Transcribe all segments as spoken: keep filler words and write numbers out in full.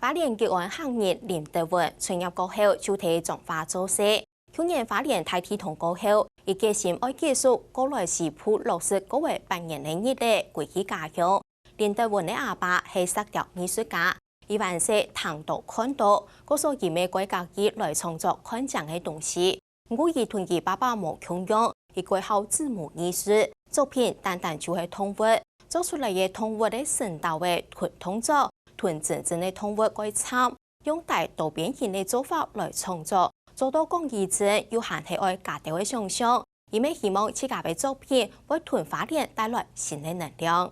花蓮吉安客人林德文出業過後，就在彰化做事。舊年花蓮大地動過後，佢決心愛繼續過來西部落實過个八年个日曆，歸去家鄉。林德文个阿爸係石雕藝術家，佢還細聽到看到，故所佢乜過家己來創作看靚个東西。毋過佢同佢爸爸無共樣，佢過好子母藝術，作品單單就係動物，做出來个動物个神道个動動作，同真正个動物過參，用帶多變形个做法來創作，做到講以前又還係愛加兜个想像。佢乜希望自家个作品會同花蓮帶來新个能量。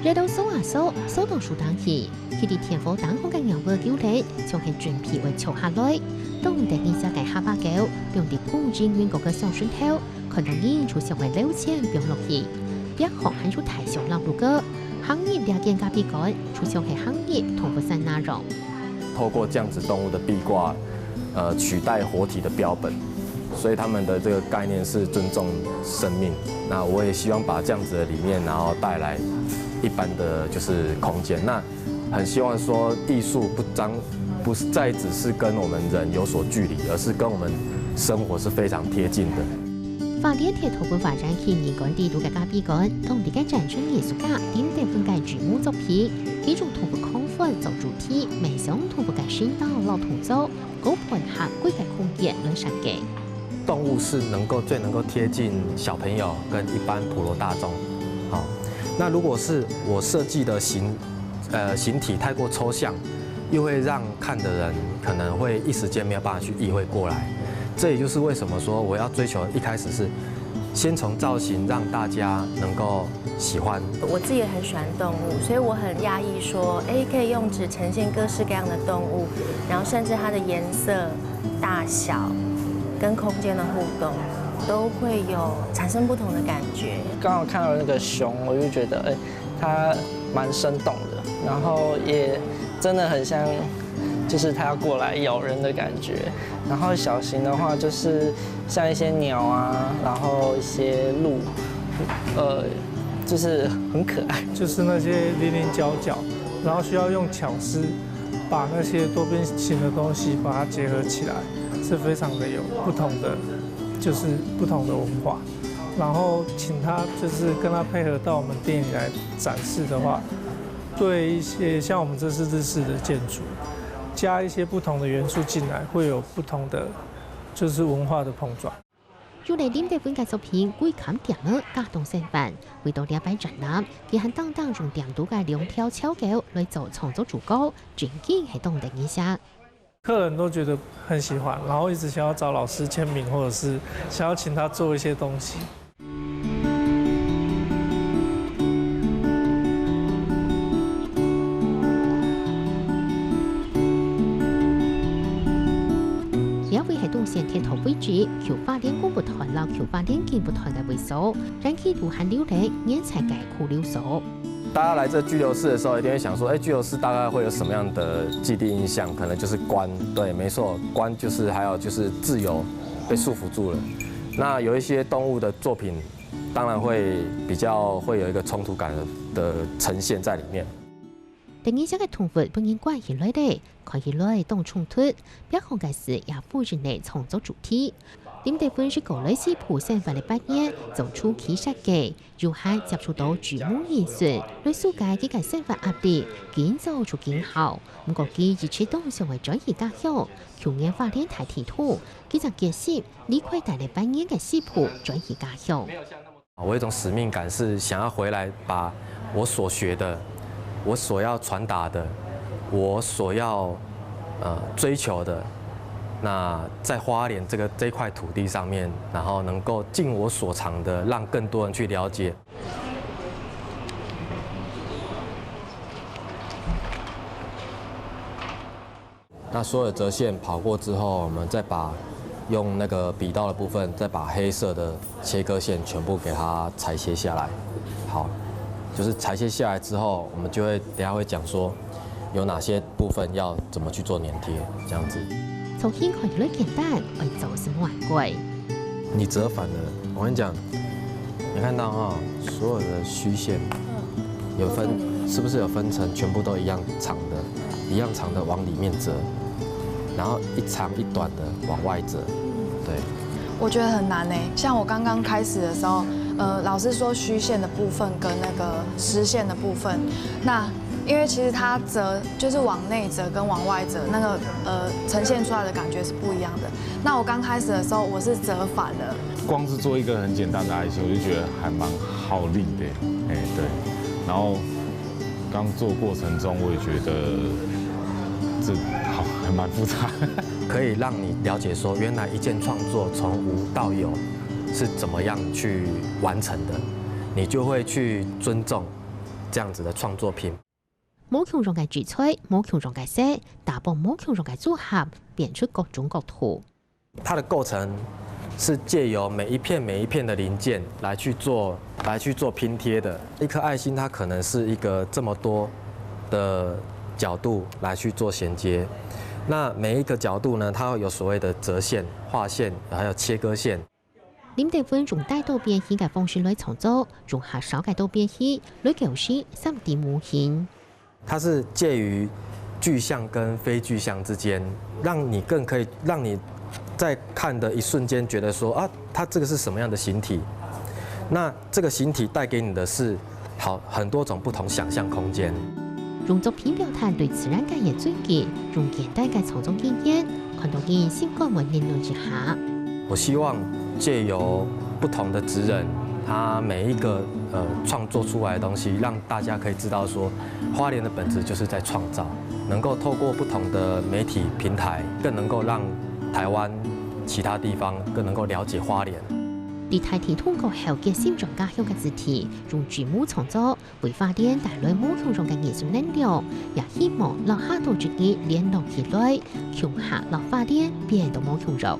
熱到掃啊掃，掃到手頂去，企在電火頂項个鳥仔勼仔，像係準備愛跳下來。當得人惜个哈巴狗，放在工人員工个手脣頭，看到人就想愛溜前放落去。壁項還有大象落路个，行入這間咖啡館，就像係行入動物山那樣。 透過這樣子動物的壁掛，呃，取代活體的標本，所以他們的這個概念是尊重生命。那我也希望把這樣子的理念，然後帶來一般的就是空間。那很希望說，藝術不單不再只是跟我們人有所距離，而是跟我們生活是非常貼近的。 花蓮鐵道文化園去年年底个咖啡館，當地个展出藝術家林德文个劇目作品，佢用動物空間做主題，面向動物个生態摎動作，高盤下規个空間來設計。動物是能夠最能夠貼近小朋友跟一般普羅大眾。好，那如果是我設計的形，呃，形體太過抽象，又會讓看的人可能會一時間沒有辦法去意會過來。這也就是為什麼說我要追求一開始是先從造型讓大家能夠喜歡。我自己也很喜歡動物，所以我很訝異說，哎，可以用紙呈現各式各樣的動物，然後甚至它的顏色、大小跟空間的互動，都會有產生不同的感覺。剛好看到那個熊，我就覺得，哎，它蠻生動的，然後也真的很像，就是它要過來咬人的感覺。然後小型的話，就是像一些鳥啊，然後一些鹿，呃，就是很可愛。就是那些零零角角，然後需要用巧思把那些多边形的東西把它結合起來，是非常的有不同的，就是不同的文化。然後請他就是跟他配合到我們店裡來展示的話，對一些像我們這是日式的建築，加一些不同的元素進來，會有不同的就是文化的碰撞。 有了林德文个作品歸坎店仔，家當生份。為到這擺展覽，佢還當當用店肚个兩條草狗來做創作主角，真經係當得人惜。客人都覺得很喜歡，然後一直想要找老師簽名，或者是想要請他做一些東西。 這位係東線鐵道位置，舊花蓮公務團摎舊花蓮警務團个位所，人氣路還流連，原在个拘留所。大家來這拘留室的時候，一定會想說，哎，拘留室大概會有什麼樣的既定印象？可能就是關，對，沒錯，關就是還有就是自由被束縛住了。那有一些動物的作品，當然會比較會有一個衝突感的的呈現在裡面。 得人惜个動物分人關起來咧，看起來當衝突，壁項个字也呼應了創作主題。林德文係過來西部生活个八年，做初期設計，又還接觸到劇目藝術，來紓解佢个生活壓力，緊做就緊好。毋過佢一直當想愛轉去家鄉，舊年花蓮大地動，佢正決心離開戴了八年个西部，轉去家鄉。 我有一種使命感，是想要回來把我所學的、我所要傳達的、我所要呃追求的，那在花蓮這個這塊土地上面，然後能夠盡我所長的，讓更多人去了解。 那所有的折線跑過之後，我們再把用那個筆刀的部分，再把黑色的切割線全部給它裁切下來。好，就是裁切下來之後，我們就會等一下會講說有哪些部分要怎麼去做黏貼，這樣子。從遠看起來簡單，愛做係無恁貴。你折反了，我跟你講，你看到哈，所有的虛線，有分，是不是有分成全部都一样长的，一样长的往里面折，然后一长一短的往外折？对，我觉得很难诶。像我刚刚开始的时候，呃，老师说虚线的部分跟那个实线的部分，那因为其实它折就是往内折跟往外折，那个呃呈现出来的感觉是不一样的。那我刚开始的时候我是折反了，光是做一个很简单的爱心，我就觉得还蛮耗力的，哎，对。然后刚做过程中，我也觉得这好还蛮复杂。可以让你了解说，原来一件创作从无到有是怎么样去完成的，你就会去尊重这样子的创作品。無共樣个題材，無共樣个色，打破無共樣个組合，變出各種角度。它的构成是借由每一片每一片的零件来去做来去做拼贴的。一颗爱心，它可能是一个这么多的角度来去做衔接。那每一个角度呢，它会有所谓的折线、划线，还有切割线。林德芬用帶刀變形个方式來創作，用下手个刀變形來構思三D模型。它是介于具象跟非具象之间，让你更可以让你在看的一瞬间觉得说啊，它这个是什么样的形体？那这个形体带给你的是好很多种不同想象空间。用作品表達對自然界个尊敬，用簡單个創作經驗，看到佢心肝會暖暖一下。我希望借由不同的职人，他每一个呃创作出来的东西，让大家可以知道说，花莲的本质就是在创造，能够透过不同的媒体平台，更能够让台湾其他地方更能够了解花莲。在大地通過後結心轉家鄉个主題，用紙模創作，為花蓮帶來無共樣个藝術能量，也希望摎下到自己聯絡起來，共下摎花蓮變到無共樣。